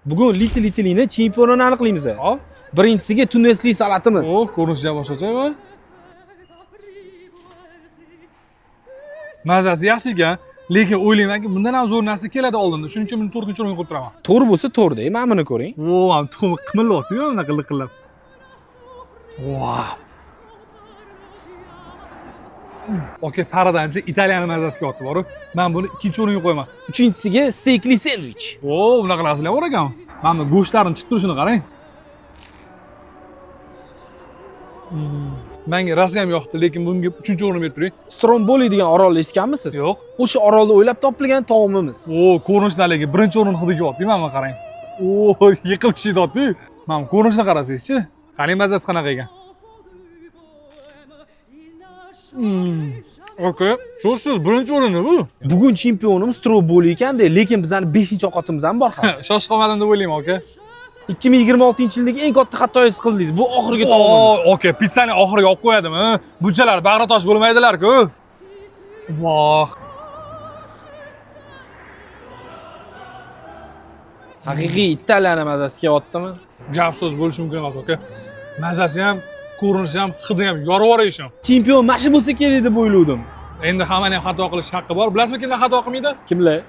Bugun Little Italy'ni chempionini aniqlaymiz. Hop. Birinchisiga tunesli salatimiz. O, ko'rinishi ham boshqacha va mazasi yaxshi ekan, lekin o'ylaymanki, bundan ham zo'r narsa keladi oldinda. Shuning uchun buni 4-o'ringa qo'yib turaman. To'g'ri bo'lsa to'g'ri, mana buni ko'ring. O, ham tuxumi qimillayapti-yu, bunaqa liqillab. Vau. Okey, paradanchi Italiyani mazasi kelyapti boru. Men buni 2-o'ringa qo'yaman. Uchinchisiga steykli sendvich. O, bunaqa narsalar bor ekan. Mana bu go'shtlarni chiqib turishini qarang. Menga rosa ham yoqdi, lekin bunga 3-o'rinni berib turing. Stromboli degan orolni eshitganmisiz? Yo'q. O'sha orolda o'ylab topilgan taomimiz. O, ko'rinishdan lekin birinchi o'rin hidi kelyapti, mana buni qarang. O, yiqilib tushyapti. Mana bu ko'rinishini qarasangizchi. Qani mazasi qanaqa ekan? Okey, so'zsiz birinchi o'rinni bu. Bugun chempionimiz Stromboli ekanda, lekin bizani 5-ovqatimiz ham bor hali. Shoshib qolmadim deb o'ylayman, aka. 2026-yildagi eng katta xatoyingiz qildingiz. Bu oxirgi taomimiz. O, okey, pitssani oxiriga olib qo'yadimi? Bunchalar bag'ritosh bo'lmaydilar-ku. Voh. Haqiqiy Italiyani mazasi kelyaptimi? Gap so'z bo'lishi mumkin emas, aka. Mazasi ham, ko'rinishi ham, hidi ham yorib yuborish ham. Chempion mana shu bo'lsa kerak deb o'ylovdim. Endi hammani ham xato qilish haqqi bor. Bilasizmi kimdan xato qilmaydi? Kimlar?